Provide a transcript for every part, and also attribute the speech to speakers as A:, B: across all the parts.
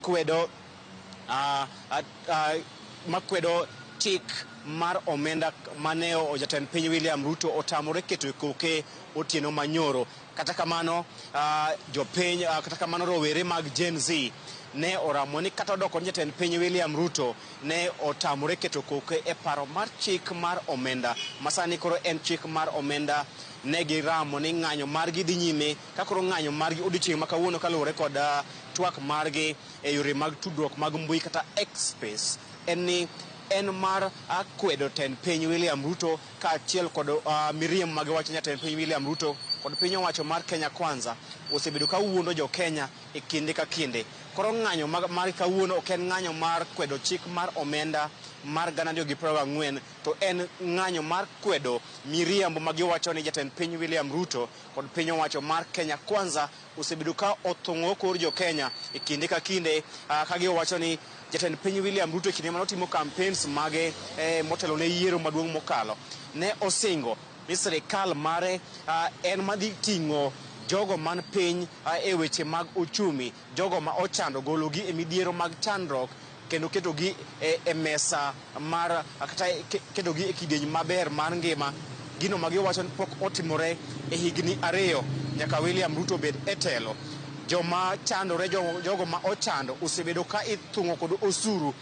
A: Kwedo makwedo chik mar omenda mane jatend piny William Ruto otamore keto e koke otieno manyoro. Kata kamano jopiny, kata kamano rowere mag Gen Z ne oramo ni kata odoko ni jatend piny William Ruto ne otamore keto koke e paro mar chik mar omenda masani koro en chik mar omenda, ne giramo ni ng'anyo margi dhi nyime ka koro ng'anyo margi odiochieng' ma kawuono kaluwore kod twak margi e yore mag tudruok mag mbui kata X space en ni en mar kwedo tend piny William Ruto kaachiel kod miriambo ma giwacho ni jatend piny William Ruto kod piny owacho mar Kenya Kwanza osebedo ka wuondo jo Kenya e kinde ka kinde. Koro ng'anyo mar kawuono ok en ng'anyo mar kwedo chik mar omenda mar 2024, to en ng'anyo mar kwedo miriambo ma giwacho ni jatend piny William Ruto kod piny owacho mar Kenya Kwanza osebedo ka othung'o kor jo Kenya e kinde ka kinde, ka giwacho ni jatend piny William Ruto e kinde mane otimo campaigns mage motelo ne yiero maduong' mokalo ne osingo ni sirikal mare en madhi ting'o jogo man piny e weche mag uchumi, jogo ma ochando, gologi e midhiero mag chandruok kendo ketogi e mesa mar kata ketogi e kidieny maber mar ngima. Gino ma giwacho ni pok otimore e higni 2 nyaka William Ruto bed e telo. Joma chandore, jogo ma ochando osebedo ka ithung'o kod osuru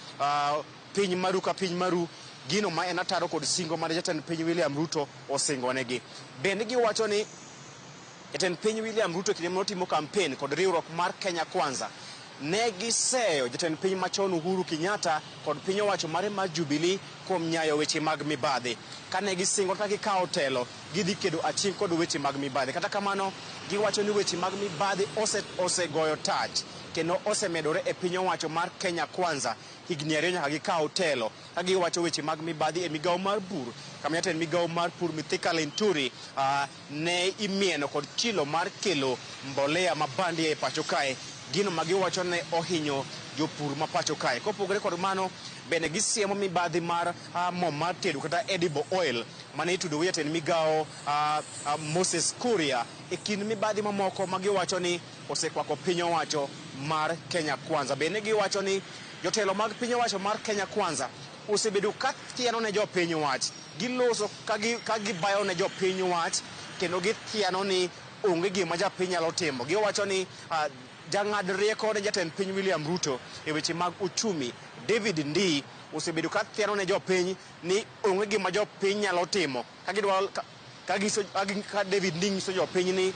A: piny maru ka piny maru, gino ma en ataro kod singo mane jatend piny William Ruto osingonegi. Bende giwacho ni jatend piny William Ruto kinde mane otimo campaign kod riwruok mar Kenya Kwanza ne giseyo jatend piny machon Uhuru Kenyatta kod piny owacho mare mar Jubilee kuom nyayo weche mag mibadhi. Kane gisingo ka gikawo telo, gidhi kedo aching' kod weche mag mibadhi. Kata kamano, giwacho ni weche mag mibadhi osegoyo tach kendo osemedore e piny owacho mar Kenya Kwanza higni 2 nyaka gikaw telo. Ka giwacho weche mag mibadhi e migawo mar pur, kama jatend migawo mar pur Mithika Linturi ne imieno kod chilo mar kelo mbolea ma bandia e pacho kae, gino ma giwacho ne ohinyo jopur ma pacho kae. Kopogore kod mano, bende gisiemo mibadhi mar mo mar tedo kata edible oil mane itudo gi jatend migawo Moses Kuria e kind mibadhi mamoko ma giwacho ni osekwako piny owacho mar Kenya Kwanza. Bende giwacho ni jotelo mag piny owacho mar Kenya Kwanza osebedo ka thiano ne jopiny wach, giloso ka gibayo ne jopiny wach kendo githiano ni onge gima japiny nyalo timo. Giwacho ni jang'ad rieko ne jatend piny William Ruto e weche mag uchumi David Ndii osebedo ka thiano ne jopiny ni onge gima jopiny nyalo timo ka gidwaro ka David Ndii nyiso jopiny ni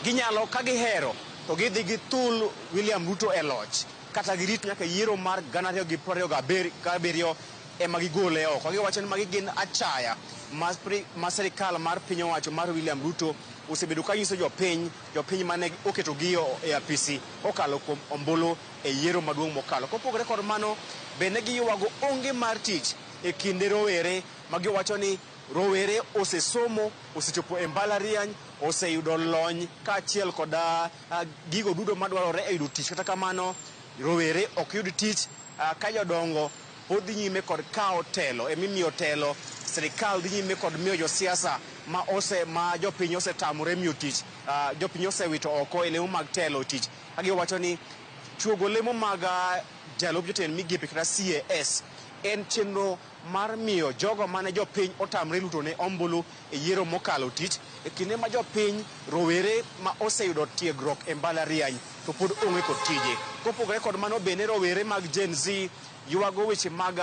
A: ginyalo ka gihero to gidhi githul William Ruto e loch kata girit nyaka yiero mar 2027 ema gigole oko. Giwacho ni magi gin achaya ma sirikal mar piny owacho mar William Ruto osebedo ka nyiso jopiny, jopiny mane oketogi e apisi kokalo kuom ombulu e yiero maduong' mokalo. Kopogore kod mano, bende giywago onge mar tich e kinde rowere ma giwacho ni rowere osesomo, osechopo e mbalariany, oseyudo lony kaachiel kod gigo duto madwarore e yudo tich. Kata kamano, rowere ok yud tich ka jodongo pod dhi nyime kod kawo telo, emimiyo telo, sirikal dhi nyime kod miyo josiasa ma jopiny osetamore miyo tich, jopiny osewito oko e lemo mag telo tich. Ka giwacho ni chuogo lemo mag jalup jotend migepe kata CAS en chenro mar miyo jogo mane jopiny otamre luto ne ombulu e yiero mokalo tich e kinde ma jopiny rowere ma oseyudo tiegruok e mbalariany to pod onge kod tije. Kopogore kod mano, bende rowere mag Gen Z ywago weche mag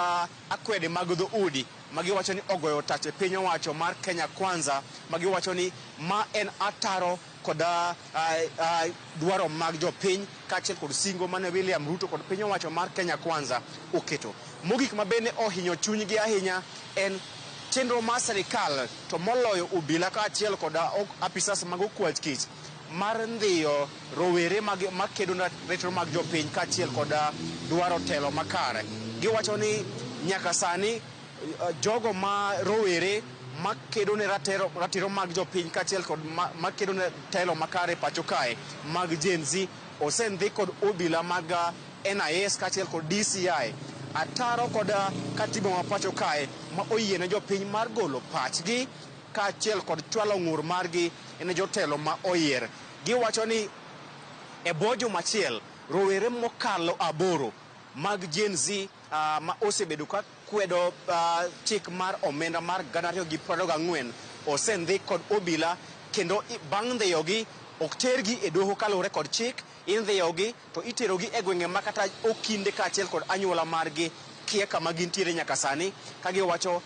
A: akwede mag dhoudi ma giwacho ni ogoyo tach e piny owacho mar Kenya Kwanza, ma giwacho ni ma en ataro kod dwaro mag jopiny kaachiel kod singo mane William Ruto kod piny owacho mar Kenya Kwanza oketo. Mogik ma bende ohinyo chunygi ahinya en chenro mar sirikal to moloyo obila kaachiel kod apisas mag okwach kich mar ndhiyo rowere makedo ne ratiro mag jopiny kaachiel kod dwaro telo makare. Giwacho ni nyaka sani jogo ma rowere makedo ne ratiro mag jopiny kaachiel kod makedo ne telo makare pacho kae mag Gen Z osendhi kod obila mag NIS kaachiel kod DCI ataro kod katiba ma pacho kae ma oyie ne jopiny mar golo pachgi kaachiel kod chwalo ng'ur margi ne jotelo ma oyier. Giwacho ni e bwo juma achiel Rowere mokalo 8 mag Gen Z ma osebedo ka kwedo chik mar omenda mar 2024 osendhi kod obila kendo bang' ndhiyogi ok tergi e doho kaluwore kod chik, indhiyogi to iterogi e gwenge ma kata okinde kaachiel kod anyuola margi kia kama gintiere nyaka sani. Kagiwacho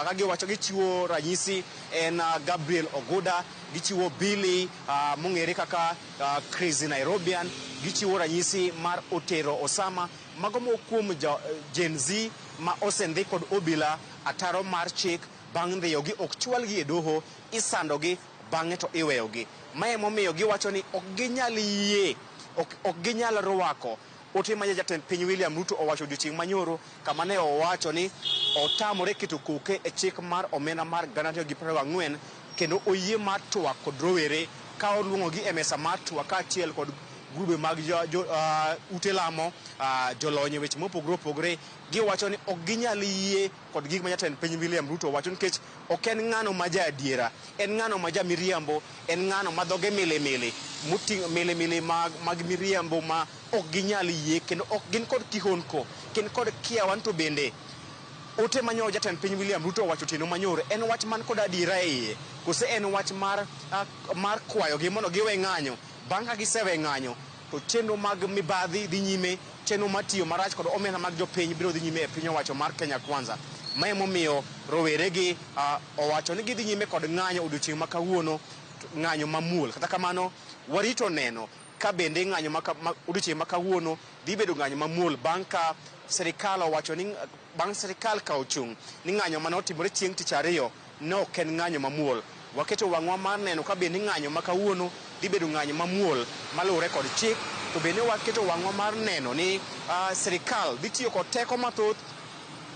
A: kagiwacho gichiwo ranyisi en Gabriel Oguda, gichiwo Billy mong'ere kaka Crazy Nairobian, gichiwo ranyisi mar Otero Osama. Mago moko kuom Gen Z ma osendhi kod obila ataro mar chik bang' ndhiyogi ok chwalgi e doho, isandogi bang'e to iweyogi. Mae emomiyo giwacho ni ok ginyal yie, ok ginyal rwako ote ma jatend piny William Ruto owacho odiochieng' manyoro kama ne owacho ni otamore keto koke e chik mar omenda mar 2024 kendo oyie mar twak kod rowere ka oluongogi e mesa mar twak kaachiel kod grube mag ute lamo, jolony e weche mopogore opogore. Giwacho ni ok ginyal yie kod gik ma jatend piny William Ruto owacho nikech ok en ng'ano ma ja adiera, en ng'ano ma ja miriambo, en ng'ano ma dhoge milimili, moting'o milimili mag miriambo ma ok ginyal yie kendo ok gin kod kihondko, gin kod kiawa ni to bende ote manyo jatend piny William Ruto owacho otieno manyoro en wach man kod adiera e iye, kose en wach mar kwayogi mondo giwe ng'anyo. Bang' ka gisewe ng'anyo to chenro mag mibadhi dhi nyime, chenro mar tiyo marach kod omenda mag jopiny biro dhi nyime e piny owacho mar Kenya Kwanza. Ma emomiyo roweregi owacho ni gidhi nyime kod ng'anyo odiochieng' ma kawuono, ng'anyo mamuol. Kata kamano warito neno ka bende ng'anyo ma odiochieng' ma kawuono dhi bedo ng'anyo mamuol bang' ka sirikal owacho ni bang' sirikal ka ochung' ni ng'anyo mane otimore chieng' tich ariyo ne ok en ng'anyo mamuol. Waketo wang'wa mar neno ka bende ng'anyo ma kawuono dhi bedo ng'anyo mamuol maluwore kod chik, to bende waketo wang'wa mar neno ni sirikal dhi tiyo kod teko mathoth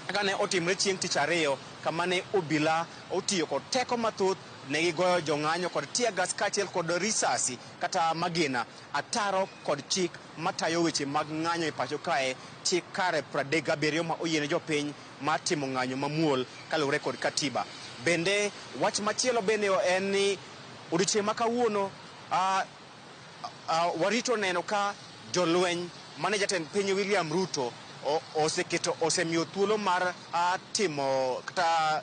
A: kaka ne otimore chieng' tich ariyo kama ne obila otiyo kod teko mathoth ne gigoyo jong'anyo kod tear gas kaachiel kod risasi kata magina ataro kod chik matayo weche mag ng'anyo e pacho kae, chik kare 37 ma oyiene jopiny mar timo ng'anyo mamuol kaluwore kod katiba. Bende wach machielo bende en ni odiochieng' ma kawuono warito neno ka jolweny mane jatend piny William Ruto oseketo osemiyo thuolo mar timo kata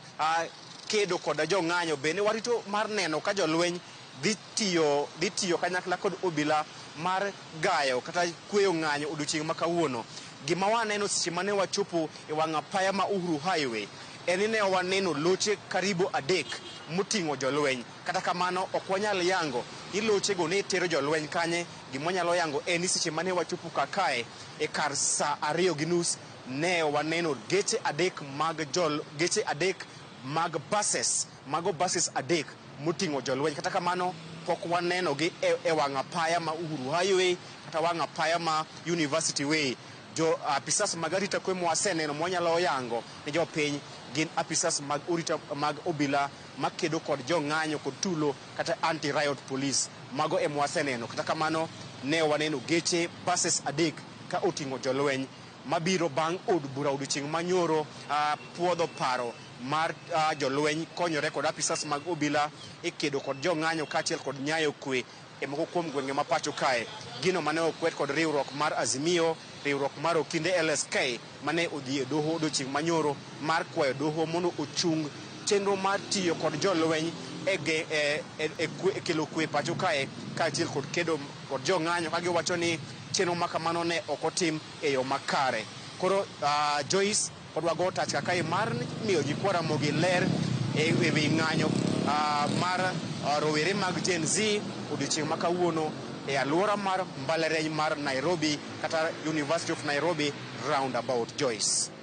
A: kedo kod jong'anyo. Bende warito mar neno ka jolweny dhi tiyo kanyakla kod obila mar gayo kata kweyo ng'anyo odiochieng' ma kawuono. Gima waneno seche mane wachopo e wang' apaya ma Uhuru Highway en ni ne waneno loche karibu 3 moting'o jolweny. Kata kamano ok wanyal yango ni lochego ne tero jolweny kanye. Gima wanyalo yango en ni seche mane wachopo kakae e kar saa 2:30 ne waneno geche 3 mag geche 3 mag buses, mago buses 3 moting'o jolweny. Kata kamano pok waneno gi e wang' apaya ma Uhuru Highway kata wang' apaya ma University Way. Jo apisas mag arita kwe mwaseneno mwanyalo yango ne jopiny gin apisas mag orita mag obila makedo kod jong'anyo kod tulo kata anti-riot police. Mago e mwaseneno. Kata kamano ne waneno geche buses 3 ka oting'o jolweny mabiro bang' od bura odiochieng' manyoro puodho paro mar jolweny konyore kod apisas mag obila e kedo kod jong'anyo kaachiel kod nyayo kwe e moko kuom gwenge ma pacho kae. Gino mane okwed kod riwruok mar Azimio, riwruok mar Okinde LSK mane odhi e doho odiochieng' manyoro mar kwayo doho mondo ochung chenro mar tiyo kod jolweny e kelo kwe pacho kae kaachiel kod kedo kod jong'anyo ka giwacho ni chenro ma kamano ne ok otim e yo makare. Koro Joyce pod wago tach kakae mar miyo jikwa Ramogi ler e wi ng'anyo mar rowere mag Gen Z odiochieng' ma kawuono e alwora mar mbalariany mar Nairobi kata University of Nairobi roundabout. Joyce.